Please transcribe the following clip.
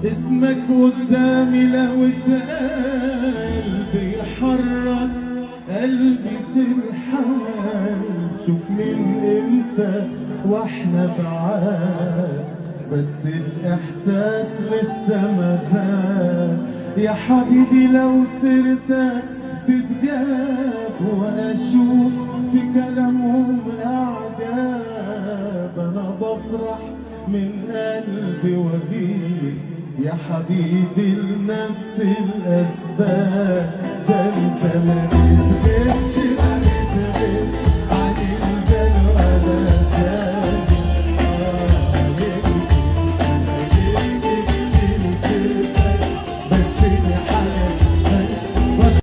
اسمك قدامي لو اتقال بيحرك قلبي في الحال. شوف من امتى واحنا بعاد، بس الاحساس لسه مازال. يا حبيبي لو سيرتك تتجاب واشوف في كلامهم اعجاب، انا بفرح من قلبي واغيب يا حبيبي لنفس الاسباب. ده انت